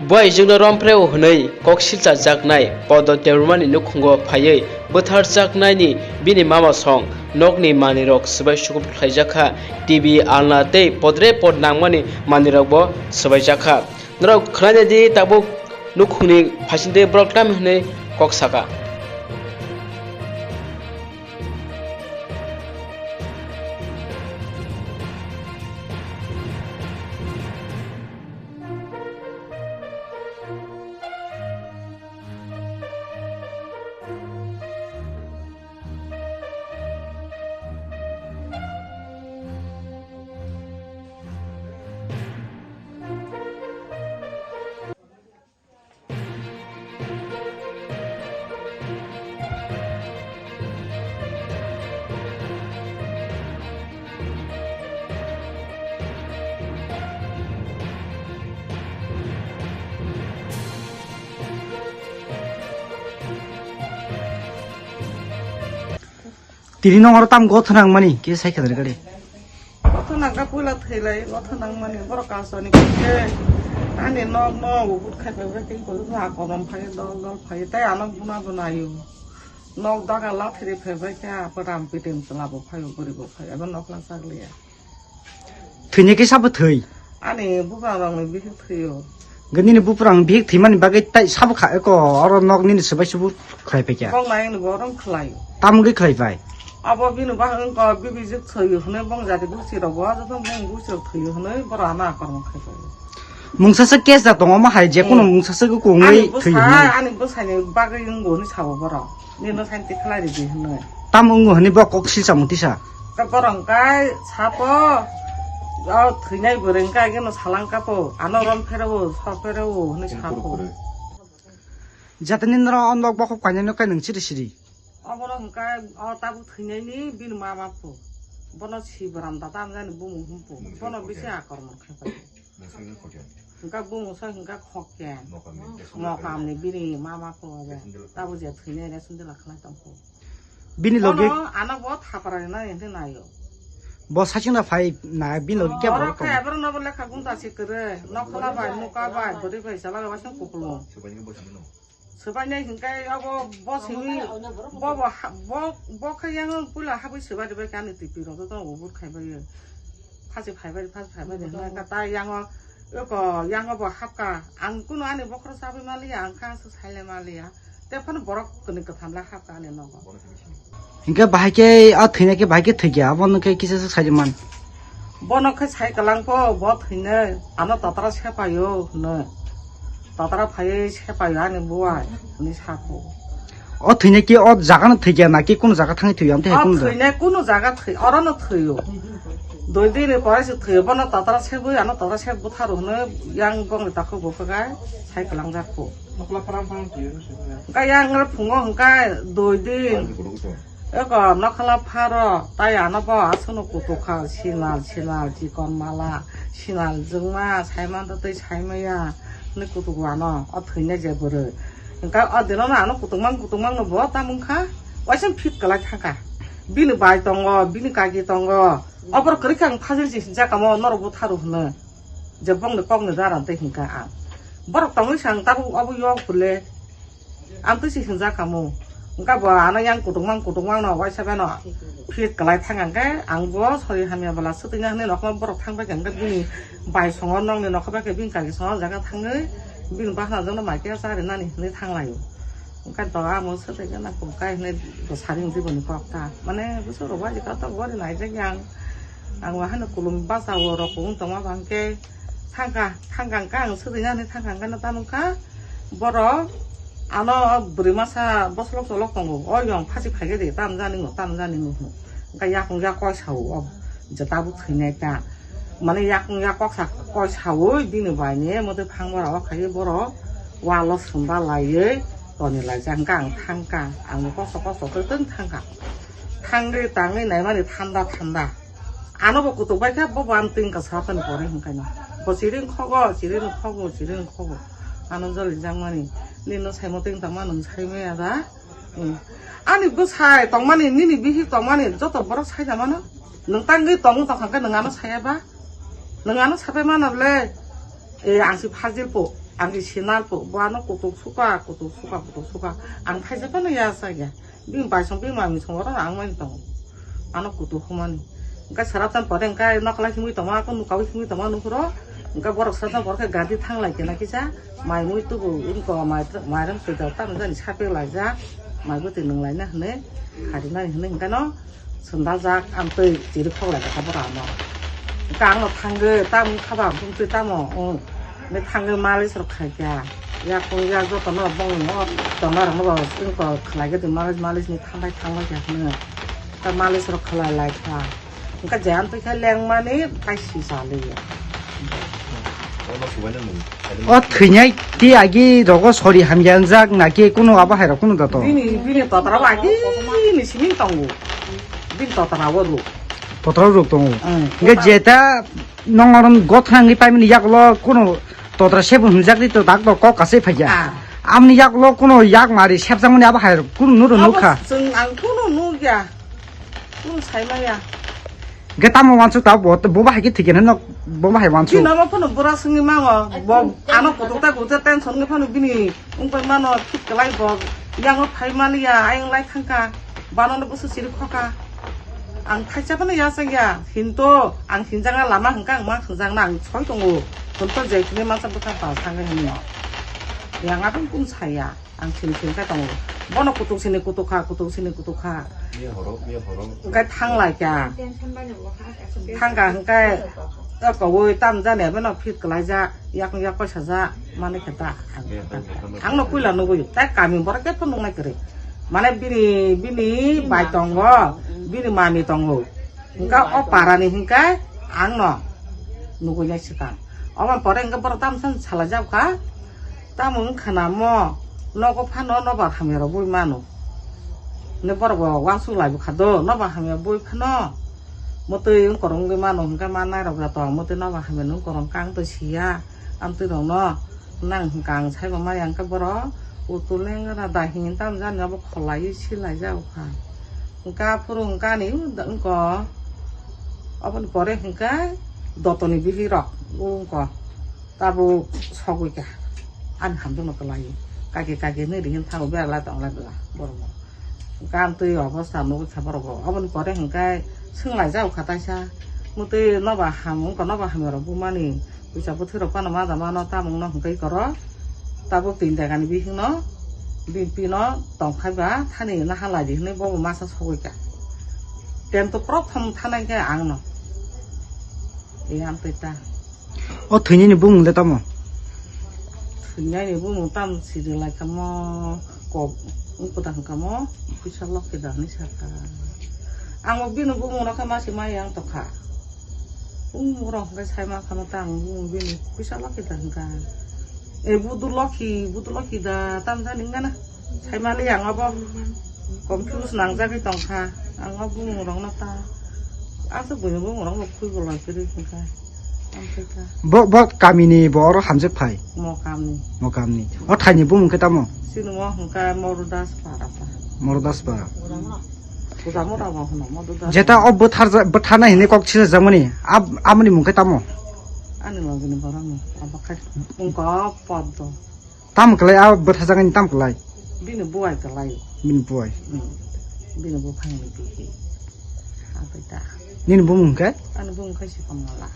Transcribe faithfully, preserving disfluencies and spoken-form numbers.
Bo aijukno romphreo hwnwi kok silchajaknai Podo Debbarmani nukhungo phaiwi bwtharjaknaini bini mama song nokni manwirok swbai sukup khlaijakha, T V, alna tei podre pod nangmani manwirokbo swbaijakha. Norok khwnaide di tabuk nukhungni phaisingtwi borok tamo hwnwi kok saka. Tini nong oro tam gotho nang mani, kisa sai khedar gari. Gotho nang kha puila thwilai, gotho nang mani, borok kasoni khe ani nok no ubut khai phai bai khe, kono na korom phai, dol dol phai, tai ano buna buna yo. Nok daga lathiri phai bai khe, apa ram pitim chwla bo phai, bwrwi bo phai, abo nok lang chak liya. Thwini khe sabo thwi? Ani buphang rokni bihik thwio. Nini buphang bihik thwimani bagwi tai sabo kha eko, oro nok nini swbai subu khlai paikha. Bong nai ni borong khlai. Tam wngwi khlai pai? Abo bini ba wngko bibijik thwio hwnwi bong jati gusi rok bo joto bong gusi rok thwio hwnwi boro ano akormo khai pai. Mungsa se case da tongo ma hai je kuno Hmm. Mungsa se ko Ani wngwi thwi bwsa, hwnwi. Ani bwsani bagwi wngbo hwnwi sabo boro. Nino santi khlai ridi hwnwi. Tam wngo hwnwi bo kok silsa mung tisa. Ka borong kai sapo, o thwinai bwrwi kai geno salang kapo, ano rom pherao, so pherao hwnwi sapo. Jatani noro o nok bokhok kainai no kai nung siri siri. Obono hwnkhe o tabuk thwinaini bini mama pho. Bono si bwram da tamjani bumung hum pho. Bono bisi akormon khai pai. Hwnkhe bumung soi hwnkhe khokya. Mokamni bini mama pho obo. Tabuk je thwinai resundela khlai tong pho. Bini logi bono ano bo thapra rina hwnkhe naio. Bo sachwngno phai na bini logi kebo oro rok tongo. Khe aboro nobo lekha gumta si kwrwi. Nokhola bai, muka bai, bwrwi bai, chwla bai, waisang kupulung. Swbainai hwnkhe abo bo simi bo bo ha-, bo, bo khe yang puila habwi swbai rwbai khe ani tipi rok jotono ubur khaibai. Phasi phaibai, phasi phaibai hwnkhe ta yang o eko yang o bo hapka. Ang kunu ani bokhoro chabwi maliya, ang kha aswk sailai maliya. Te phano borok kwnwi kwtham lai hapka ani nogo. Hwnkhe bahai khe a thwinai khe bahai khe thwikya, abo no khe kisa swk sai man. Bono khe sai kwlangkho, bo thwinai, ano totra sepaio hwnwi. Totra phaiwi sepaio ani buai hwnwi sakho. O thwinai khe o jaga no thwikya na ki kunu jaga thangwi thwio amtwi hai kunu jaga? O thwinai kunu jaga thwi, oro no thwio. Dui din ni pore se thwio, bono totra sebwi ano totra sep butharo hwnwi yang bongni takhuk bo khe sai kwlangjak kho. Nokla pharang pharang thwio no se. Hwnkhe yang oro phungo hwnkhe dui din. Eko nokhola pharo, tai ano bo aswkno kutuk kha, sinal, sinal, chikon mala, sinal jwngma, saimanta tei saimaya, hwnwi kutuk o ano, o thwinai je bwrwi. Hwnkhe o dino no ano kutukmang, kutukmang no bo tamung kha, waisa fit kwlai thangkha. Bini bai tongo, bini kaki tongo, obor kwrwi khe ang phajil si sinjak kamo, norok butharu hwnwi. Je bongni kokni dara tei hwnkha ang. Borok tongwi sa ang tabuk obo yok bwle. Ang twi se hwnjak kamo. Wngkha bo ano yang kutukmang kutukmang no waisa bai no fit kwlai thang ang khe ang bo sori hamya bwla swtwina hwnwi nokhorma borok thang bai kha hwnkhe bini bai songo nokni nokha bai khe bini kaki songo o jaga thangwi bini bahanajwkno mai khe charinani hwnwi thang lai o. Wngkha to amo swtwi gana kok kai hwnwi bo sari wngtwi boni kok ta mane bwswk rok waji kha tok gori naijak yang ang bo hano kulum basa o rok wng tongma ba hwnkhe. Thangkha, thangkha hwnkha ang swtwina hwnwi thangkha hwnkhe no tamo wngkha borok ano bwrwi masa bosolok cholok tongo, o yong phasi phaikhe de, tamo jani ngo, tamo jani ngo hwnwi. Hwnkhe yakung yak kok sao o je tabuk thwinai ta. Mane yakung yak kok sa, kok saui bini bai ni motwi phang bora o khaiwi borok walo sumba laiwi toni laijak hwnkhe ang thangkha, ang kosto kosto khe tong thangkha. Thangwi tangwi naimani thanda thanda. Ano bo kutuk bai khe, bo bo ang twing kasa phani pore hwnkhe no. Bo chiring khogo, chiring khogo, chiring khogo. Ano joli jakmani. Nino saimo twing tangma nwng sai maya da. Hmm. Ani bwsai tongmani, nini bihik tongmani, joto borok sai da mano. Nwng tangwi tongwi tongkha khe nwng ano saya ba? Nwng ano sapai mano ble. E, ang si phajil po. Ang di sinar po, bo ano kutuk suka, kutuk suka, kutuk suka. Ang thaisa phano ya sa ya. Bini bai song, bini mami song oro ang mai tong. Ano kutuk humani. Engka sarap tan pore engka nokla himui tongma, ako nukawi himui tongma nukuro. Engka borok sarap tan pore khe gadi thang lai kena kisa. Mai mui tubu, engko mai, mai ram sida tan jani sapik lai ja. Mai bo twi nung lai na hwnwi, khari nai hwnwi engka no. Sundajak, ang twi chiri khok lai kha borok ano. Kang no thangwi, tamo kha ba, bumtwi tamo, oh. Ne thangwi malis rok khai kha. Yak kung yak joto no bong no, tongma rok no ba, sing ko khlai khe twi malis, malis ni thanglai, thanglai kha hwnwi. Ta malis rok khlai lai kha. Engka je ang twi kha lengmani, tai si sa li ya. O thwinai ti agi rogo sori hamya wngjak na ki kunu abo hai rok kunu da to? Bini, bini totra bo agi ni simi tongo. Bini totra bo ru. Totra rok tongo. Mm. Hingke jeta nong orom gothang ni paimani yak lo kunu totra sebo hwnjak di to dak to kok kasai phaiya. Ah. Amni yak lo kunu yak mari sepjak mani abo hai rok kunu nuro nukha. Abo chwng ang kunu nukya. Kunu sai maya. Hingke tamo wansuk ta bo, bo bahai khe thikena nok, bo bahai wansuk. Bini amo phano bura swngwi mango. Bo ano kutuk ta kutuk tension wngwi phano bini wngpai mano fit kwlai bo. Yango phai maliya, ayang lai thangka. Bano no busu siri khoka. Ang thaisa phano yachak ya. Hinto ang hinjak na lama hwnkha ang ma hwngjak na ang soi tongo. Hinto je kini masa bwkha ba thangwi hinyo. Yang abang kun saya. Ang sini sini kha tongo. Bono kutuk sini kutuk kha, kutuk sini kutuk kha. Miya horo, miya horo. Hwnkhe thanglai kha. Thangkha hwnkhe, o kowoi tam jani abono fit kwlaijak, yak yak paisa ja, mani khe ta. Ang no puila nugwi, tai kami borok khe phunuknai kwrwi. Mane bini, bini bai tongo, bini mami tongo. Hingke o parani hingke ang no nugui nai swkang. Omo pore hingke borok tamo san salai jak kha. Tamo wng khana mo nogo phano nobar hamya rok bui mano. Ne borok bo wansuk lai bwkha do nobar hamya bui phano. Motwi wng korong wngwi mano hingke ma nairok ya tong motwi nobar hamya nung korong kang twi siya. Amtwi rok no. Nang hwnkha ang saiba maya hwnkhe borok utul lengra da hini tamo jani abo kholaiwi silai jago kha. Hwnkhe aphuru hwnkhe ani wngko aboni pore hwnkhe dotoni bihik rok wngko tabuk sogwi kha ani hamjakno kwlaiwi kaki kaki hinwi ri hwn thango beralai tonglai bwla borok bo. Hwnkhe ang twi obostha nugwi kha borok bo. Oboni pore hwnkhe swnglaijak kha taisa. Mwtwi nobar ham wngkha, nobar hamya rok bumani puisa bwthwi rok phano ma da mano, tamungno hwnkhe koro. Tabuk tin dagani bihikno, bini pino tongkhai ba thani naha lai di hwnwi bobo masa sogwi kha. Tento prothom thanai khe ang no. Ei amtwi ta. O thwinini bumung le tamo? Thwinani bumung tam siri lai kamo, kok wngkha da hwnkha mo, puisa lokhi da hwnwi sakha. Ang bo bini bumung no khe masi maya wng tongkha. Bumung rok hwnkhe sai mankha no ta ang bumung bini puisa lokhi da hwnkha. E budu lokhi, budu lokhi da tam thani wngkha na. Saimali ang abo confuse nangjagwi tongkha. Ang o bumung rokno ta aswk buini bumung rokno khwi bolai kwrwi hwnkha. Ang khe kha. Bo, bo kamini bo oro hamjak phai? Mo kamni. Mo kamni. O thaini bumung khe tamo? Sini mo hwnkha Morudas para pa. Morudas para. Kuda mora mo hwno Morudas. Jeta o bwtharja-, bwtharnai hinwi kok sijakmani. Ab-, aboni mung khe tamo? Ani logini borokni. Abo khai wngkha Poddo. Tam kwlai a bwthajakni tam kwlai? Bini buai kwlai. Bini buai. Hmm. Bini buphangni bihi. Abai da. Nini bumung khe? Ani bumung khe Sikomala.